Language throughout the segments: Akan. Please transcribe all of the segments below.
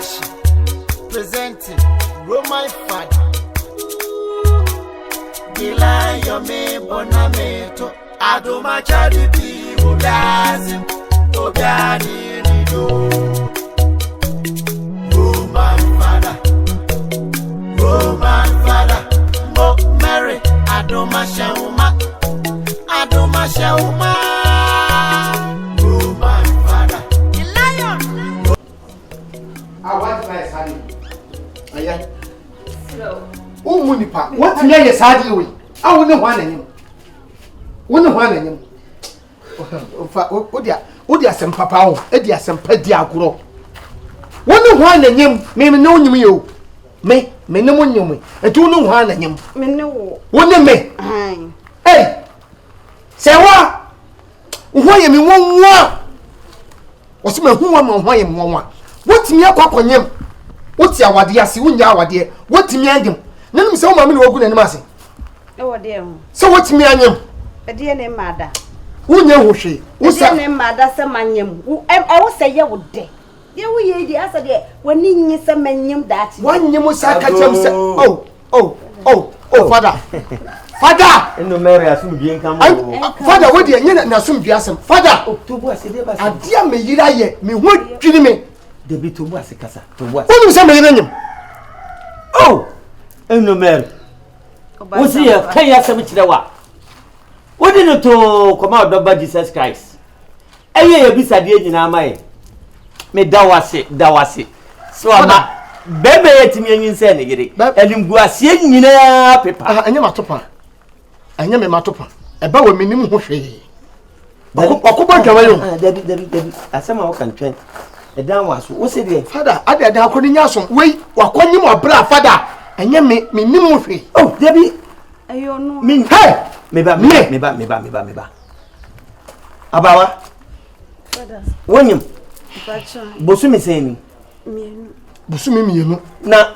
Production presenting Roman Father. Dilayomi Bonameto Adomachari bi Obiazi Obiani Nido. Roman Father Roman Father Mo Mary Adomashawuma Adomashawuma Roman Father The Lion. A woatumi ayɛ saa deɛ ɛyɛ wommu nipa woatumi ayɛ saa deɛ wei a wo ne ho ananyim wo ne ho ananyim fa wode asɛm papa ho di asɛm pa di agorɔ wo ne ho ananyim me ne wo nyim yɛ o me me ne mo nyim nti wo ne ho ananyim me ne wo wo ne me ei sɛ wa wo ho ayɛ me nwanwa Wɔsi mahu wo ama wo ho ayɛ me nwanwa. Wotumi akɔ akɔnyem. Wote awadeɛ ase, wonnya awadeɛ. Wotumi anyem. Na nim sɛ wo maame na wagu n'anim ase. Ɛwɔ deɛ ho. Sɛ wotumi anyem. Ɛdeɛ ne mma ada. Wonyɛ ho hwee. Ɛdeɛ ne mma ada sɛ manyem. Ɛwo sɛ yɛ wo dɛ. Deɛ woyɛ yi deɛ asɛ deɛ w'ani nye sɛ manyem daakye. Wanyem saa ka kyɛm sɛ oh. Oh, oh, oh, father. Father. Eno Mary asomdwie nka mo. Father, wo deɛ nye na asomdwie asɛm. Father. Tobu ase deɛ ba. Adeɛ a me yere ayɛ, me ho adwiri me. Dabi tobu ase kasa, tobu ase. Wonim sɛ me yere nyim. Oh, Eno Mary. Wo si yɛ kan yɛ asɛm kyerɛ wa. Wode no too kɔma ɔdɔba Jesus Christ. Ɛyɛ yɛ bisadeɛ nyinaa ma yɛn. Meda wo ase, da wo ase. Sɛ wama bɛrima yɛ atumi anyinsɛn ne yere. Animguaseɛ nyinaa pepa. Ɛnyɛ matopa. Ɛnyɛ me matopa. Ɛba wɔ menim ho hwee. Ɔkɔbɔ adwama yi o. Ah, dabi, dabi, dabi. Asɛm a woka ntwɛn. Ɛdan wɔ aso. Wo se deɛ. Fada, ade ɛdan akɔ ne nya asom. Wei, wakɔnyim ɔbrɛ fada. Ɛnyɛ me, menim ho hwee. Oh, dabi. Ɛyɛ ɔno. Me, hey! Meba, meba, meba, meba, meba, meba. Abawa. Wonyim. Bosome sɛn ni? Bosome mmienu. Na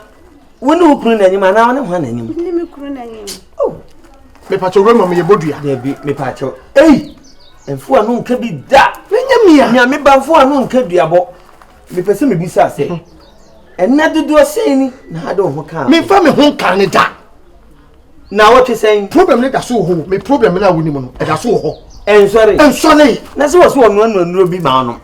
wo ne wo kunu n'anim anaa wo ne hwan n'anim? Ne me kunu n'anim. Oh. Mepakyɛ wura ma meyɛ bodua. Dabi mepakyɛ. Ei! Mfo ano nka bi da. Menyɛ mia. Nyame ba mfo ano nka duabɔ. Mepɛ sɛ mebisa sɛ. Mhm. Ɛnna dodoɔ sɛn ni na ade wo ho kaa? Memfa me ho nkaa ne da. Naawɔtwe sɛn? Problem no da so wɔ hɔ o. Me problem no a wonim no, ɛda so wɔ hɔ. Ɛnsɔre. Ɛnsɔre. Na sɛ wɔ so wɔnoa no aduro bi ma ɔnom.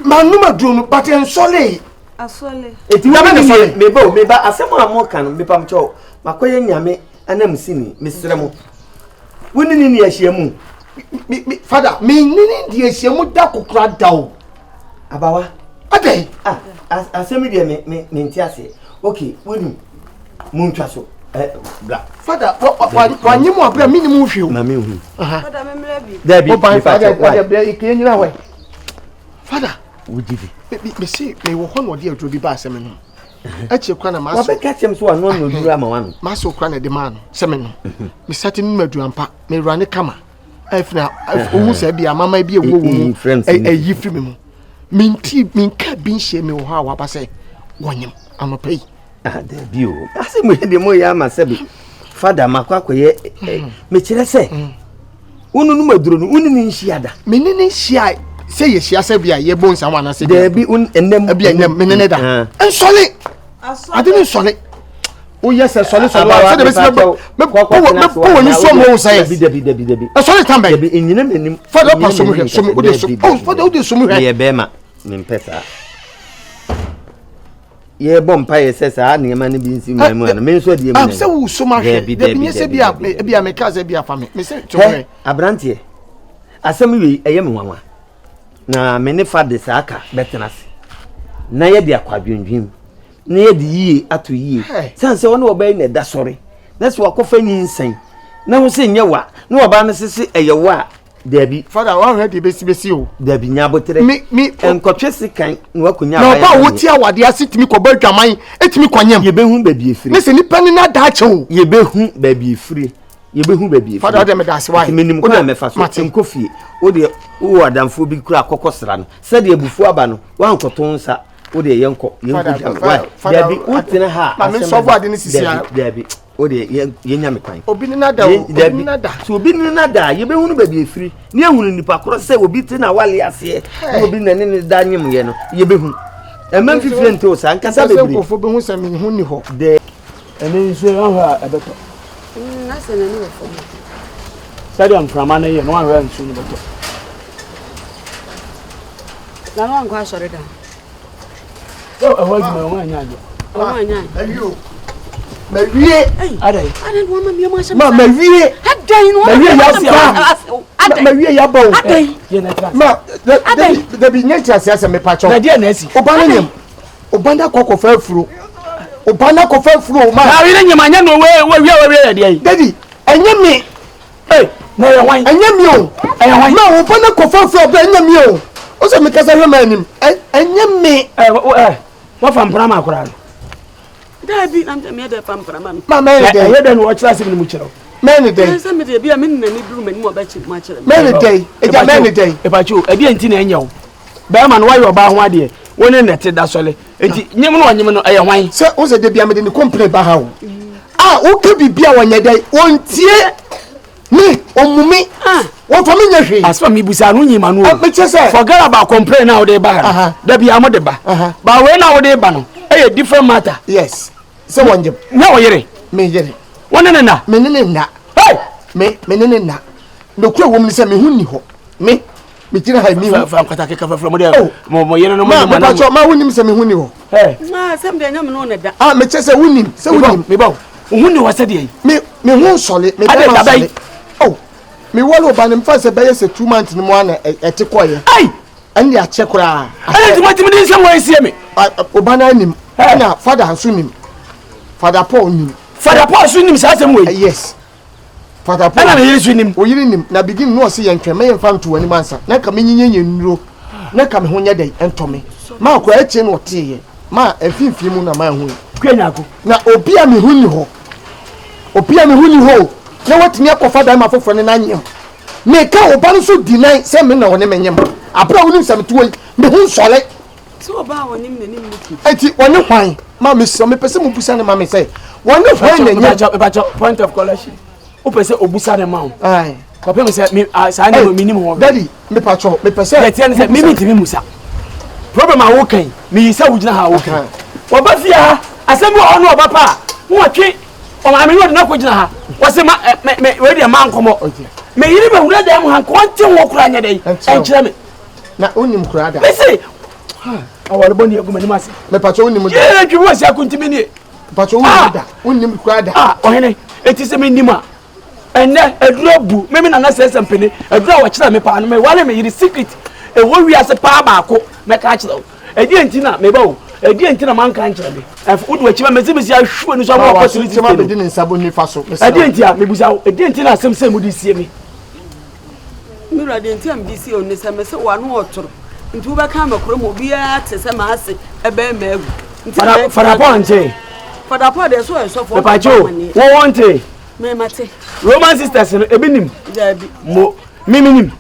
Manom aduro no, but ɛnsɔre. Asɔre. Eti wo ne sɔre. Meba o, meba asɛm a moka no, mepam kyɛw. Makɔyɛ nyame anamsini, mesrɛ mo. Wo ne ne ni ahyiamu. Me, me, father, me ne ne di ahyiamu da kokora da o. Abawa. Adɛn? Ah, asɛm yi deɛ me, me, mente aseɛ. Okay, wonim, montwa so. Eh, bra. Fada, wanye mu abira mi ni mu hwɛ o. Maame hu. Fada, me mmerɛ bi. Dabi, o ban fada, fada, bra ikeye nyina hɔ. Fada. Wogye di. Me me se me wɔ hɔ na ɔde aduro bi ba asɛ me nom. Akyire kora na maa so. Wabɛka kyɛm so wano ano aduro ama wano. Maa so kora na ɛde maa no sɛ me nom. Me sate no aduro ampa. Me wura ne kama. Afina ohun sɛ bi amama bi ɛwɔ wɔ mu. Ɛyi firi me mu. Menti menka bi nhyɛ me wɔ hɔ a waba sɛ wɔnyem anɔpa yi. Ah, dabi o. Ase mo de mo yɛ ama sɛbi. Fada makɔ akɔyɛ eh, hmm. mekyerɛ sɛ hmm. wo no nom aduro no wo ne ne nhyia da. Me ne ne nhyia sɛ yɛhyia sɛ bi a yɛbɔ nsa ho anaasɛ dabi ɛnam bi ɛnam me ne ne da. Ah. Nsɔle. Ade ne nsɔle. Woyɛ sɛ sɔle sɔle wa sɛ de bɛsi mɛbɔ mɛbɔ wɔ ni sɔm wɔn sɛ. Dabi dabi dabi dabi. Ɛsɔle tan bɛn. Dabi enyina m'anim. Fada pa somu hwɛ somu o de som oh fada o de somu hwɛ. Meyɛ bɛrima mempɛ saa. yɛbɔ mpaeɛ sɛ saa nneɛma no bi nsi mmaa mu ano me nso adeɛ mu sɛ wosom ahwɛ dabi nyɛ sɛ bia bia meka sɛ bia fa me me sɛ hwɛ aberanteɛ asɛm wei ɛyɛ me nwanwa na me ne fa de saa ka bɛtena ase na yɛde akɔ adwendwen na yɛde yie ato yie sane sɛ ɔne ɔbaa yi na ɛda sɔre na sɛ wakɔfa nyinsɛn na ho sɛ nyɛ wa na ɔbaa no sese ɛyɛ wa a Dabi. Fada wahwɛ deɛ bɛsi bɛsi o. Dabi nya aboterɛ. Me me. Nkɔtwe sekan na wakonya aban. Na ɔba a wote awadeɛ ase tumi kɔbɔ adwaman etumi kɔnyam. Yɛbɛhu baabi efiri. Ne sɛ nipa ni na daakye o. Yɛbɛhu baabi efiri. Yɛbɛhu baabi efiri. Fada ɔdeɛ meda ase wae. Nti menim kwan a mɛfa so. Nkɔ fie. Wodeɛ wowɔ adamfoɔ bi kura akɔkɔ sra no. Sɛdeɛ abufuo aba no wankɔto nsa. Wodeɛ yɛnkɔ yɛnkɔ gya no. Wae. Dabi wotena ha a. Maame nsɔfo ade ne sisi a. Dabi dabi. O deɛ yɛ yɛnya me kwan. Obi ne nada o, obi ne nada. So obi ne nada a yɛbɛhunu baabi efiri ne ehunu nipa korɔ sɛ obi te na wale aseɛ na obi na ne ne da nyem yɛ no yɛbɛhunu. Ɛma mfifire nte wo saa, nkasa bebree. Sɛ nkurɔfoɔ bɛhu sɛ me ho nni hɔ. Dɛ. Ɛnɛ nsuo no ahwɛ a ɛbɛtɔ. Mm, asɛ n'ani wɔ fam. Sɛdeɛ mframa no yɛ no ahwɛ a nsuo no bɛtɔ. Na no ankɔ asɔre da. Sɛ ɛhɔ adwuma wɔn anyɛ adeɛ. Wɔn anyɛ adeɛ. Mawie o. Mawie. Adɛn. Adɛn na wɔma mmiam ahyɛ Ma mawie. Adɛn na wɔma Mawie mmiam yaba. ahyɛ Adɛn. Mawie yaba o. Adɛn. Ma dabi dabi nyɛ nkyerɛase asɛm mepa kyɛw. Na deɛ na asi. Ɔba no nyam. Ɔba no akɔ akɔfa afuro. Ɔba no akɔfa afuro ma. Na awie nyam anyɛ no wei wɔwie wɔwie yɛ deɛ yi. Dabi ɛnyɛ me. Ee na ɛyɛ hwan. Ɛnyɛ me o. Ɛyɛ hwan. Ma ɔba no akɔfa afuro ɔbɛ ɛnyɛ me o. O sɛ mekasa hwɛ ma anim. Ɛnyɛ me. Ɛ ɛ wɔfa mpena ma akora no. Dabi na meyɛ dɛ fa mpena ma no. Ma mɛyɛ dɛ. Ɛyɛ dɛ na wɔkyerɛ asɛm no mu kyerɛ wo. Mɛyɛ ne dɛn. Sɛ mede ebi a me nani duru m'anim ɔbɛkyerɛ mu akyerɛ me. Mɛyɛ ne dɛn. Egya mɛyɛ ne dɛn. Epakye o ɛdeɛ nti na ɛnyɛ wo. Bɛrima no wayɛ ɔbaa ho adeɛ wo ne nɛte da sɔle nti nyem no ɔnyem no ɛyɛ hwan. Sɛ wo sɛ debia mede ne complain ba ha o. A woka biribi a wɔnyɛ dɛn wɔntie me ɔmmu me wɔmfa me nyɛ hwee. Asɛm a mebusa no nyi ma no o. Mekyɛ sɛ. Forget about complain na wode ba ha no. Da bia mo de ba. Ba wei na wode ba no ɛyɛ different matter. Yes. Sɛ wɔnyem. Nyɛ wo yere. Me yere. Wo ne ne na. Me ne ne nna. Hey! Me me ne ne nna. Nokura wɔ mu ne sɛ me ho nni hɔ. Me me gyina ha mi ho. Fa nkwata keka fafra mo deɛ. Mo mo yere no mo Ma ne me ma pa ma wonim sɛ me ho nni hɔ. Hey. Ma sɛm deɛ nyɛ me no ne da. Ah me kyɛ sɛ wonim sɛ wonim. Me ba wo ho nni hɔ sɛ deɛ yi. Me me ho nsɔle me Ade bɛma da bɛyi. nsɔle. Oh me wɔle ɔba no mfa sɛ bɛyɛ sɛ 2 months no mu ana ɛte kɔyɛ. Ai! Ɛne akyɛ koraa. Ɛne nti moatumi de nsɛm wɔ asie me. Ɔba no anim. Ɛna fada nso nim. Fada Paul nim. Fada Paul nso nim saa asɛm wei. Yes. Fada Paul. Ɛna ne yere nso nim. Oyere nim. Na begin no ɔse yɛn twɛn mɛyɛ mfa nto w'anim ansa. Na nka menyinyɛ yɛn nnuro. Na nka me ho nyɛ dɛn ɛntɔ me. Ma akora akyire na ɔteeɛ. Ma mfimfini mu na ma ɛho. Kua nyako. Na obi a me ho nni hɔ. Obi a me ho nni hɔ o. Na watumi akɔfa bɛrima foforɔ ne n'anyem. Meka ɔba no nso deny sɛ me na ɔne me nyem. Abere a wonim sɛ mete hɔ yi, me ho nsɔre. Sɛ ɔbaa a ɔnyem n'anim ne ku. Enti wɔne hwan? Ma mesrɛ, mepɛ sɛ mobusa no ma me sɛ, wɔne hwan na nyem? Mepakyɛ, point of correction. Wopɛ sɛ obusa no ma wo? Aye. Kɔpem sɛ me saa nneɛma menim ho. Daddy, mepakyɛ, mepɛ sɛ. Deɛ ɛteɛ ne sɛ, me mentumi mmusa. Problem a woka yi, meyi sɛ wogyina ha a woka yi. Wɔba fie ha, asɛm bi wɔ hɔ ne ɔba pa a, na wɔtwe ɔmaame no ɔde no akɔgyina ha. Wɔse ma me me wei deɛ ma nkɔmmɔ. Me yere bɛwura dan mu ha nka ɔnte ho koraa nyɛ dɛn ɛnkyerɛ me. Na wonim koraa da. Mese awɔre bɔ ne agu m'anim ase. Mepakyɛ wonim da. Yee twi wɔ si akontimi nie. Mepakyɛ wonim da. Wonim koraa da. Ah ɔhene eti sɛ menim a ɛnɛ aduru abu me me nana sɛ sɛ mpene aduru a wɔkyerɛ me paa no meware me yere secret ɛwɔ wiase paa baako mɛka akyerɛ wo ɛdeɛ nti na meba o ɛdeɛ nti na manka nkyerɛ me ɛfo wode wakyi ma mɛsɛ mɛsi ahwe w'ani so ama wakɔ siri sisi no ne nsa bɔ nifa so ɛdeɛ nti a mebusa wo ɛdeɛ nti na asɛm sɛ mode sie me Me wura deɛ nti a mede sie wo ne sɛ mese w'ano ɔtoro nti wobɛka ama kurom obiara te sɛ m'ase ɛbɛn m'agu nti Fada Paul nte Fada Paul deɛ so ɔyɛ sɔfo mepakye o wɔwɔ nte mɛmate Roman sisters no ebi nim daabi mo mimi nim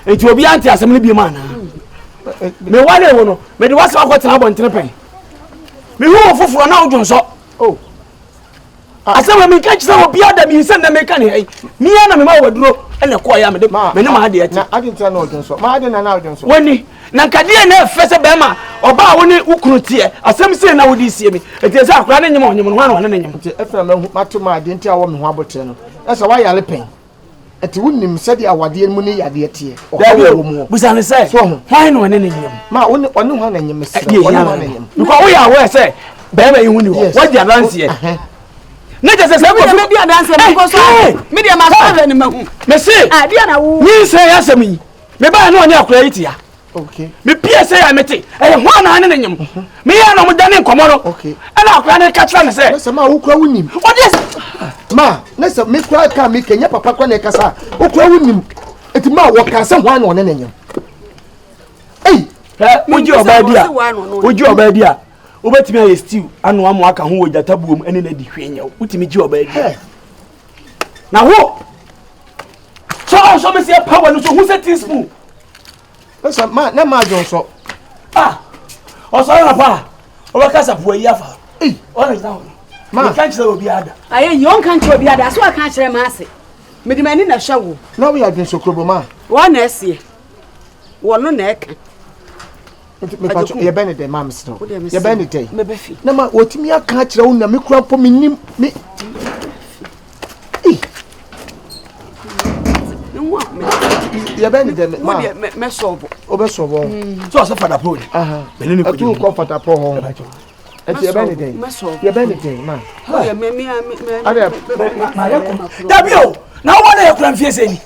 nti obiara nte asɛm no bi mu anaa mewale wo no mede w'asɛm akɔtena abɔntene pɛn mehu wo foforɔ na wodwo nsɔ oh. asɛm a menka kyerɛ wɔ bia da meyi sɛ nnɛ meka ne ha yi mea na mema wɔaduro ɛna ɛkɔɔyɛ a mede mene ma adeɛ te wani na nkadeɛ na ɛfɛ sɛ bɛrima ɔbaa wo ne wo kunu teɛ asɛm sei na wode sie me ɛti sɛ akora ne nyem ɔnyem no hɔ ana ɔne ne nyem nti ɛfɛ na mato ma adeɛ nti a wɔ me ho aboteɛ no ɛsɛ woayare pɛn Ɛti wonim sɛdeɛ awadeɛ mu ne yadeɛ teɛ. Ɔhaw Dabi wɔ o, mu. busa no sɛ, So ho. hwan na ɔne ne nyem? Ma wo ne ɔne hwan na nyem mesrɛ Ɛdeɛ wo, ɔne hia hwan no. na nyem? Because woyɛ aware sɛ bɛrima yi ho ni hɔ. Yes. Wadi adanseɛ. Ɛhɛn. Ne kyɛ sɛ sɛ Me deɛ mɛdi adanseɛ mekɔ so Hey! me deɛ masɔ ahwɛ ne mahu. Mese, Adeɛ na wo. nyinsɛn asɛm yi, mebaeɛ na ɔne akwadaa yi te ha. Okay. mepie sɛ yɛ mete ɛyɛ ho anaa ne ne nyem meyɛ na ɔmodane nkɔmmɔ no ɛna akora no ka kyerɛ me sɛ ne sɛ ma wokura wo nim ɔde ma ne sɛ me kura ka me kɛnyɛ papa kora na ɛkasa a wokura wo nim nti ma wɔka sɛ ho ana ɔne ne nyem ei wogye ɔbaa di a wogye ɔbaa di a wobɛtumi ayɛ stew anoa mo aka ho wɔ gyata buom ɛne no adi hwee nyɛ wo wotumi gye ɔbaa di a na wo sɛ ɔsɔ me sɛ pa wɔ no so hu sɛ teaspoon Sɛ ma na ma adwon sɔ. Ah, ɔsɔre na pa. Ɔbɛka sapoa yi afa. Ei, ɔna gyina hɔ. Ma. Meka nkyerɛ obi ada. Ayɛ yi, ɔnka nkyerɛ obi ada. So ɔka kyerɛ ma ase. Mede m'ani na hwɛ wo. Na woyɛ adwonsɔ kurobo ma. Wɔn na ɛseɛ. Wɔn no na ɛka. Nti mepatwo yɛbɛn ne dɛn maa mesrɛ wo yɛbɛn ne dɛn na ma wɔtumi aka akyerɛ wo na me kura mpo menim me yɛbɛn ne dɛn ma mɛsɔbɔ wobɛsɔbɔ sɛ ɔsɛ fada pɔ ni mene ne kɔdi kɔ fada pɔ hɔ ɛnti yɛbɛn ne dɛn yɛbɛn ne dɛn ma dabi o na wowɔ na yɛkura mfie sɛ ni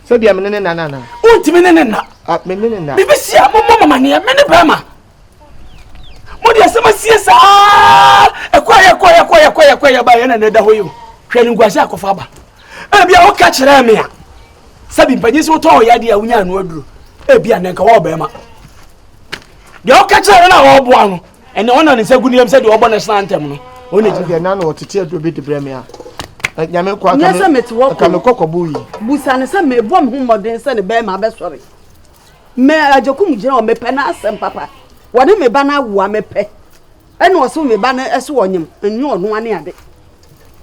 Sɛdeɛ me ne ne nna no anaa? Wontumi ne ne nna. Ah, me ne ne nna. Biribi si a, mommɔ mo amaneɛ, me ne bɛrima. Mode asɛm asie saa, ɛkɔ a yɛkɔ yɛkɔ yɛkɔ yɛkɔ yɛba yɛn na na ɛda hɔ yi o. Hwɛ ne nkuase akɔfa aba. Ebi a woka kyerɛɛ me a, sɛbi mpanyin sɛ wotɔn ɔyɛ adeɛ a wonya ano aduro. Ebi a na nka wɔwɔ bɛrima. Deɛ woka kyerɛ no na wɔboa no, Ɛnna ɔna ne nsa gu ne yam sɛ deɛ ɔbɔ national anthem no. Ɔna gyina. Deɛ nana ɔtete aduro bi de brɛ me a. Nyame kɔ aka me. Nyɛ sɛ mete hɔ ko. Aka me kɔkɔbo yi. Busa ne sɛ mebɔ me ho mmɔden sɛ ne bɛrima abɛsɔre. Me agyakum gyina hɔ mepɛ n'asɛm papa. Wɔne me ba no awo a mepɛ. Ɛna ɔse me ba no ɛso ɔnyem nyɛ ɔno ane ade.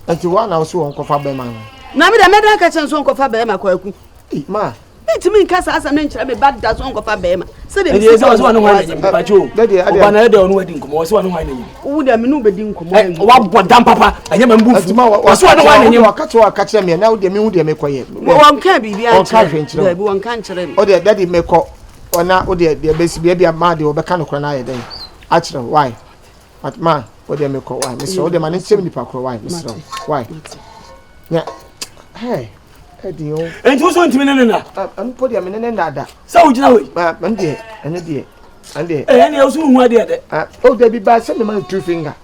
Nti wo na wose wɔnkɔfa bɛrima no? Na me deɛ mɛdan ka kyerɛ no sɛ ɔnkɔfa bɛrima kwaku. Ma. Mentumi nka saa asɛm no nkyerɛ me ba da sɛ ɔnkɔfa bɛrima. Sɛdeɛ mesi sɛ ɔsɛ ɔne hwan na nyim mpakyɛ o. Ɔba na ɛdɛ ɔne wadi nkɔmmɔ ɔsɛ ɔne hwan na nyim. Wo deɛ me ne wo bɛdi nkɔmmɔ. Wabɔ dam papa ɛnyɛ ma mbu fu. Ɔsɛ ɔne hwan na nyim. Ɔka kyerɛ ɔka kyerɛ me na wo deɛ mehu deɛ mekɔyɛ. Wɔnka biribi ankyerɛ me. Dabi wɔnka nkyerɛ me. Ɔdeɛ dadi mekɔ ɔna wo deɛ deɛ bɛsi bia bia maa deɛ ɔbɛka no korɔ no ayɛ dɛn akyerɛ why. But ma wo deɛ mekɔ why mesrɛ wo deɛ ma ne nkyerɛ me nipa korɔ why mesrɛ wo why. Nya hey. Ɛdi o. Nti wo so ntumi ne ne na? Mpo deɛ me ne ne nna da. Sɛ wogyina hɔ yi? Ɛno deɛ, ɛno deɛ, ɛno deɛ. Ɛyɛ deɛ wo so wohu adeɛ dɛ. Oh, dabi ba sɛ mema no two finger.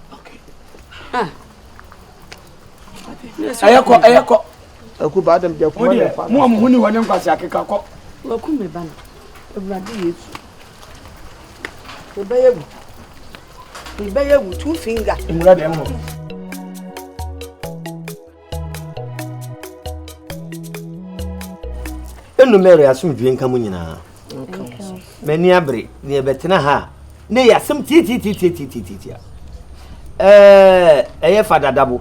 Ɛyɛ kɔ, ɛyɛ kɔ. Ɛku ba adam deɛ kuma ne fa. Mo a mo ho ni hɔ ne nkwasi akeka kɔ. Waku me ba no. Awurade Yesu. Mebɛyɛ wu. Mebɛyɛ wu two finger. Nwura deɛ mmɔ. Enu Mary asomdwoe nka mo nyinaa. M'ani abere na yɛbɛtena ha a na ɛyɛ asɛm tiatiatiatiatiatia. Ɛɛ ɛyɛ Fada Dabo,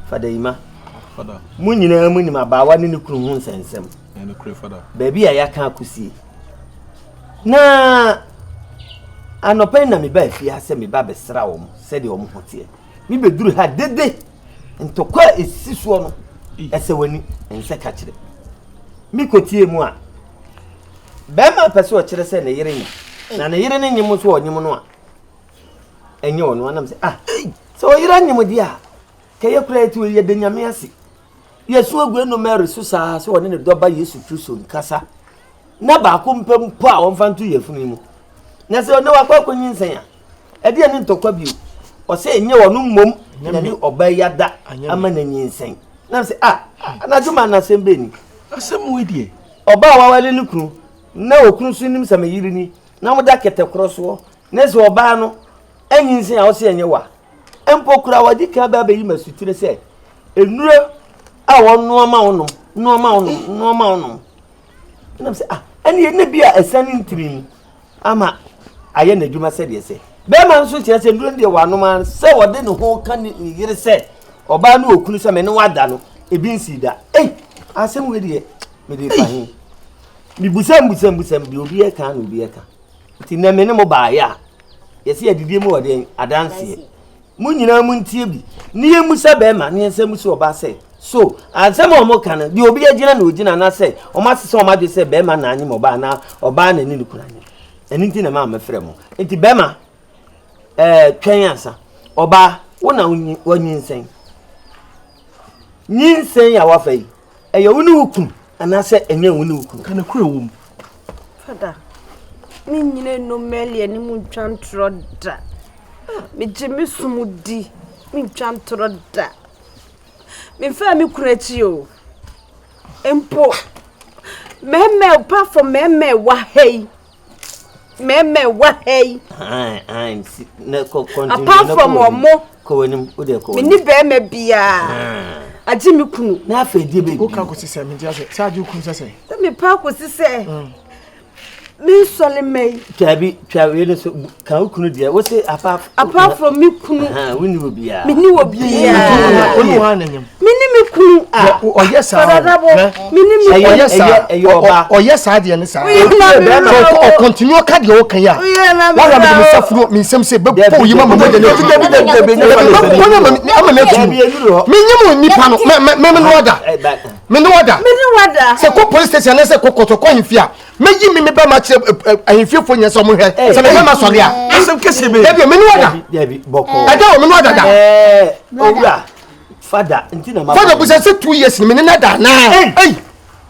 Fada Ima. Mo nyinaa mo nim abaawa ne ne kunu ho nsɛnsɛm. Baabi a yɛaka akosie. Na anɔpa yi na meba afie ha sɛ meba bɛsra wɔn sɛdeɛ wɔn ho teɛ. Mebɛduru ha dede. Ntɔkwa a ɛsi soɔ no, ɛsɛ w'ani nsɛ ka kyerɛ. Mekɔtie mu a, bɛrima pɛ sɛ ɔkyerɛ sɛ ne yere nyem, na ne yere no nyem nso ɔnyem no a, ɛnyɛ ɔno anam sɛ ah, sɛ ɔyere anyem deɛ a, kɛyɛ koraa ɛti yɛda Nyame ase. Yɛsu agu ɛno Mary so saa sɛ ɔne ne dɔba Yesu Kristo nkasa na baako mpɛ mpo a wɔmfa nto yafunu yi mu. Na sɛ ɔne wakɔ akɔnyinsɛn a, Ɛdeɛn ne ntɔkwa bio? Ɔsɛ ɛnyɛ ɔno mmom na ne ɔbaa yi ada ama no anyinsɛn. Na sɛ ah, anadwo ma anasɛm bɛn ni? Asɛm wei deɛ. Ɔbaa a wawale ne kunu na okunu nso nim sɛ me yere ni na wɔda kɛtɛ korɔ soɔ na sɛ ɔbaa no anyinsɛn a ɔsɛ ɛnyɛ wa. Mpo koraa wɔde kan bɛ abɛyi ma sutire sɛ nnuro a wɔnoa ma wonom, noa ma wonom, noa ma wonom. Ɛnam sɛ ah, ɛne ɛnɛ bi a ɛsane ntiri mu. ama ayɛ n'adwuma sɛdeɛ ɛsɛ. Bɛrima nso kyerɛ sɛ nnuro no deɛ wanom ara sɛ ɔde ne ho ka ne yere sɛ ɔbaa ne okunu sɛ me ne wada no ebi nsii da. Ei asɛm wei deɛ mede fa he. Mebusam busam busam deɛ obi ɛka na obi ɛka. Nti nɛ me ne mo baayɛ a yɛsɛ yɛdidie mu wɔ deɛn adanseɛ. Mo nyinaa montie bi, na yɛmmisa barima, na yɛnsan mmisa ɔbaa sɛ, So asɛm a wɔka no, deɛ obi agyina na ɔgyina, anaasɛ wɔasesa wɔn adwene sɛ barima na anyem ɔbaa anaa ɔbaa na ne ne kunu anyem? Ɛno nti na ɛma mefrɛ mo. Nti barima, ɛɛ twɛn ansa. Ɔbaa, wo na wanyinsɛn. Nyinsɛn a wafa yi, ɛyɛ wo ne wo kunu anaasɛ ɛnyɛ wo ne wo kunu? Ka nokorɛ wɔ mu. Fada, mennyina nnɔmmaali anim ntwa ntorɔ da. Megye me som di, mentwa ntorɔ da. Memfaa me kunu akyi o. Mpo, mmarima apart from mmarima ɛwɔ ha yi, mmarima ɛwɔ ha yi. Apart from ɔmo, menni barima biara. Agye me kunu. Na afei deɛ bɛbi. Woka kɔsi sɛ mente ase sɛ agye wo kunu sɛ sɛ. Sɛ mepa kɔsi sɛ. Me nsɔle mma yi. Twa bi twa wei no so ka wo kunu deɛ wo se apart. Apart from me kunu. Wo ni obiara. Me ni obiara. Wo ni wɔn ananyam. Me ni me. kunu. Ɔyɛ saa ɔyɛ saa ɔyɛ saa deɛ ne saa. Ɔkɔntinu ɔka deɛ ɔka yi a wɔn a mede me nsa funu me nsam sɛ bɛbɔ oyi ma ma mogya ne atu bɛbɔ ne ama ne atu menyɛ mu nipa no mɛ mɛ ne wada me ne wada sɛ kɔ police station ne sɛ kɔ kɔtɔ kɔ ahemfie a mɛyi me me bɛma kyerɛ ahemfiefoɔ nyɛ sɛ ɔmo hwɛ sɛ me bɛma sɔre a dabi me ne wada ɛda wɔ me ne wada da owura fada nti na ma fada busa sɛ 2 years ni me ne na da naa ei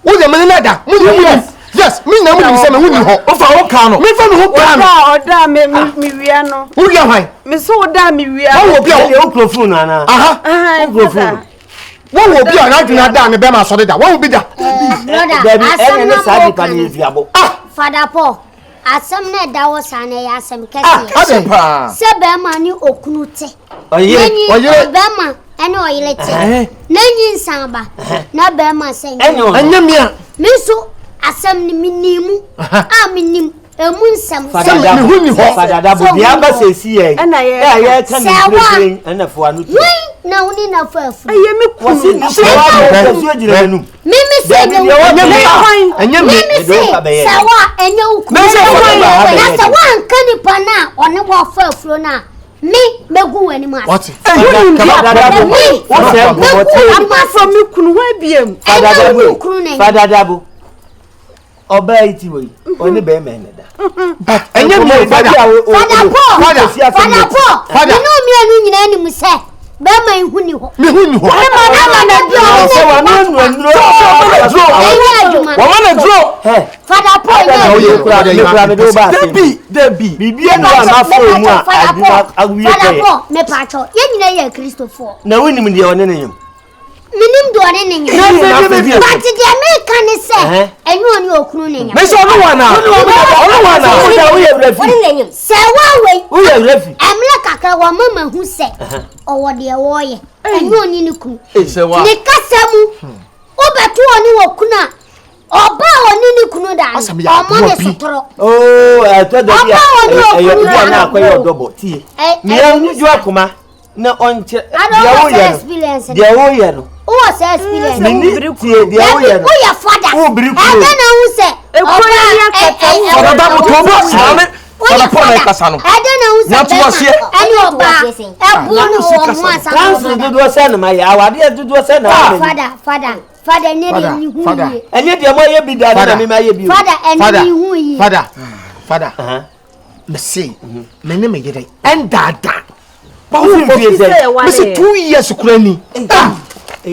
wo yɛ me ne na da mo nyɛ mo nim yes me nyina mo nim sɛ me ho ni hɔ wofa wo kaa no mefa me ho kaa no ɔda ɔda me me wia no wo wia hwan me so ɔda me wia wɔn wɔ bi a wo kuro funu no anaa aha wo kuro funu no wɔn wɔ bi a n'adwene ada ne bɛrima asɔre da wɔn wɔ bi da. Dabi ɛna ne saa nipa no yɛ duabɔ. Fada Paul, asɛm na ɛda hɔ saa na ɛyɛ asɛm kɛseɛ. Sɛ bɛrima ne okunu te. Ɔyere ɔyere. Bɛrima ɛne ɔyere te. Na nyinsɛn ba na bɛrima sɛ nyɛ. Ɛnyɛ mia. Me nso asɛm no menim mu a menim emu nsɛm. Sɛ mehu ni hɔ. Fadadabo deɛ aba sɛ esi yɛ. Ɛna yɛ ɛna yɛ ka ne mprempren ɛna fo ano tu. Wei na wo ne na fa afuru. Ɛyɛ me kunu. Wɔsi ni sɛ wa bɔ nsuo gyina n'anum. Mímí sɛ ɛnyɛ wo kunu. Ɛnyɛ mi. Mímí sɛ sɛ wa ɛnyɛ wo kunu. Na sɛ wa nka nipa na ɔne wa fa afuro na me mɛgu w'anim ase. Wate. Me mɛgu w'anim ase. Apart me kunu hɔ ebiem. Ɛnyɛ wo kunu na ɛnyɛ. Fadadabo. Ɔbaa yi ti wɔ yi, ɔne bɛrima ɛna da. But ɛnyɛ mi o fada. Fada Paul. Fada. Fada Paul. Fada. Mene mmienu nyinaa nim sɛ bɛrima yi ho ni hɔ. Mi ho ni hɔ. Ama na bi ɔne Sɛ ne wɔn ba anu nnuro. Ɛnyɛ adwuma. Wɔn na duro. Fada Paul nyɛ adwuma. Kura mi kura mi de ba ase. Dabi dabi. Biribi anu a ma fɔ mu a adwuma awie Fada pɛyɛ. Paul mepa kyɛw yɛn nyinaa yɛ Kristofoɔ. Na wonim deɛ ɔne ne yam. Menim deɛ ɔne ne nyam. But deɛ meka ne sɛ ɛnyɛ ɔne okunu ne nyam. Mese ɔno wa na. Ɔno wa na. Woyɛ wura fi. Sɛ wa wei. Woyɛ wura fi. Ɛmmerɛ kakra wɔn mama hu sɛ ɔwɔ deɛ wɔreyɛ. Ɛnyɛ ɔne ne kunu. Ne kasa mu wobɛto ɔne wɔ kunu a ɔba a ɔne ne kunu da no ɔmɔ ne sotorɔ. Oo ɛtɔ da bi a ɛyɛ obi a na akɔyɛ ɔdɔbɔ tie. Mìíràn ní ju akoma na ɔnkyɛ deɛ woyɛ no deɛ woyɛ no. Wowɔ saa experience. Mini tie deɛ woyɛ no. Woyɛ fada. Wobiri kuro. Ɛdɛ na wo sɛ ɔba Fada dabo to bo asena ne fada Paul na ɛkasa no. Ɛdɛ na wo sɛ bɛrima ɛne ɔbaa ɛbo ne wɔn ho asa. Council dodoɔ sɛ na ma yɛ awadeɛ dodoɔ sɛ na ma yɛ. Fada fada fada ɛnyɛ deɛ mi hu yie. Ɛnyɛ deɛ mo ayɛ bi da na mi ma yɛ bi o. Fada ɛnyɛ mi hu yie. Fada fada mese me ne me yere ɛndaadaa. Mese 2 years kura ni. Me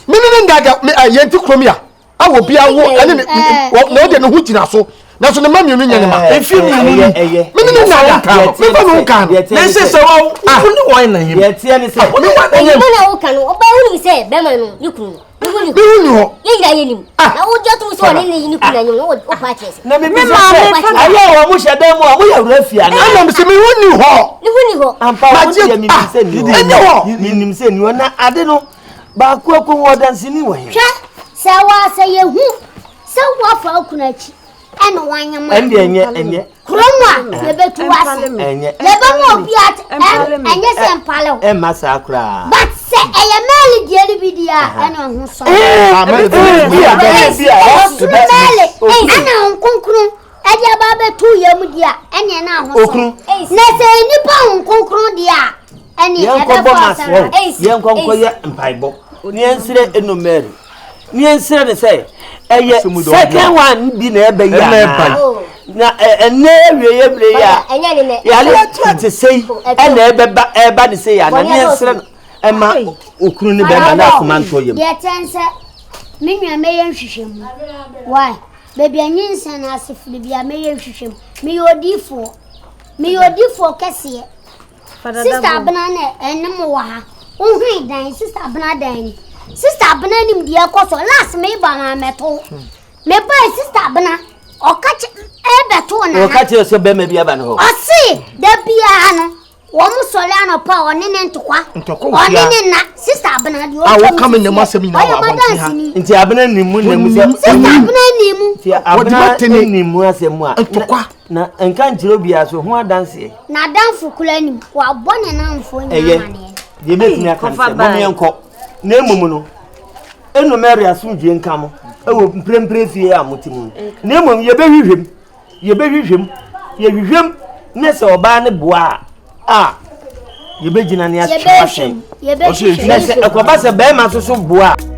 ne ne ndaadaa yɛn ti kurom ya a wɔ bi awo ɛne ne na ɔde ne ho gyina so nanso ne mma mmienu nyɛ ne ma. Efi mmienu ni me ne ne ndaadaa me fa ne ho kan no. Ne nse sɛ wa wo ne wɔn na yam. Deɛ teɛ ne sɛ. Wo ne wɔn na yam. Ɔmo na woka no ɔbaa wonim sɛ bɛrima no ne kunu no ne ho ni hɔ. Yɛn nyinaa yɛ nim. Na wogye atom sɛ ɔne ne ne kunu na nyam no wopa akyerɛ sɛ. Na mi bisa sɛ ayɛ a wɔn hyɛ dan mu a wɔyɛ wura fie ana. Ɛna mi sɛ mi ho ni hɔ. Ne ho ni hɔ. Ampa wɔn deɛ mi nim sɛ ni hɔ. Ɛni hɔ. Mi nim sɛ ni hɔ na ade no baako ako wɔ dansini wɔ he. Hwɛ sɛ wa sɛ yɛhu sɛ woafa okunu akyi ɛna wanyam a. Ɛnde ɛnyɛ ɛnyɛ. Kurom a yɛbɛtu wase. Ɛnyɛ. Yɛbɛma obi at ɛnyɛ sɛ mpale wo. Ɛmma saa koraa. But sɛ ɛyɛ mɛɛli deɛ no bi deɛ a ɛna ɔho sɔ. Ɔsoro mɛɛli ɛna nkonkron ɛde aba abɛto yɛn mu deɛ a ɛna ɛna aho sɔ. Na sɛ nipa ho nkonkron deɛ a ɛne Yɛnkɔbɔ ɛbɛfɔ mass asara. hɔ. Yɛnkɔ nkɔyɛ mpaebɔ. Ne yɛnsrɛ Eno Mary. Ne yɛnsrɛ ne sɛ ɛyɛ second one bi na ɛbɛ yi anaa. Na ɛnɛ awie yɛ bere yi a yare ato ate sɛ yi ɛna ɛbɛba ɛba ne sɛ yi anaa. Ne yɛnsrɛ no ɛma okunu ne bɛrima na akoma ntɔ yam. Deɛ kyɛn sɛ me nua mɛyɛ nhwehwɛmu. Why? Baabi a nyinsɛn no ase firi bi a mɛyɛ nhwehwɛmu. Meyɛ odiifoɔ. Meyɛ odiifoɔ kɛseɛ. Sista Abena na ɛne mo wɔ ha. Wohwɛ dan, Sista Abena dan ni. Sista Abena nim deɛ ɛkɔ so. Last meba na mɛto. Mebae Sista Abena, ɔka kyɛ ɛbɛto nana. Ɔka kyerɛ sɛ bɛrima bi aba ne hɔ. Ɔse da biara no, wɔn sɔre anɔpa a ɔne ne ntokwa. Ntɔkwa wɔ Ɔne fie a. ne na. Sista Abena deɛ A ɔtwa wɔka me nnam asɛm nyinaa wɔ Ɔyɛ abɔnten ha. madanseni. Nti Abena nim mu na mu sɛ. Sista Abena nim mu. Nti Abena nim mu asɛm mu a. Ntɔkwa. Na nka nkyerɛ obiara so ho adanseɛ. N'adamfo kura nim. Wabɔ ne namfo nyinaa Ɛyɛ amaneɛ. deɛ mɛtumi aka ne sɛ mom yɛnkɔ na mmom no. Eno Mary asomdwie nka mo wɔ mprempren fie a mote mu na mmom yɛbɛhwehwɛ mu, yɛbɛhwehwɛ mu, yɛhwehwɛ mu ne sɛ ɔbaa ne boa a, a yɛbɛgyina ne atwe asɛn. Na sɛ ɛkɔba sɛ bɛrima nso so boa a.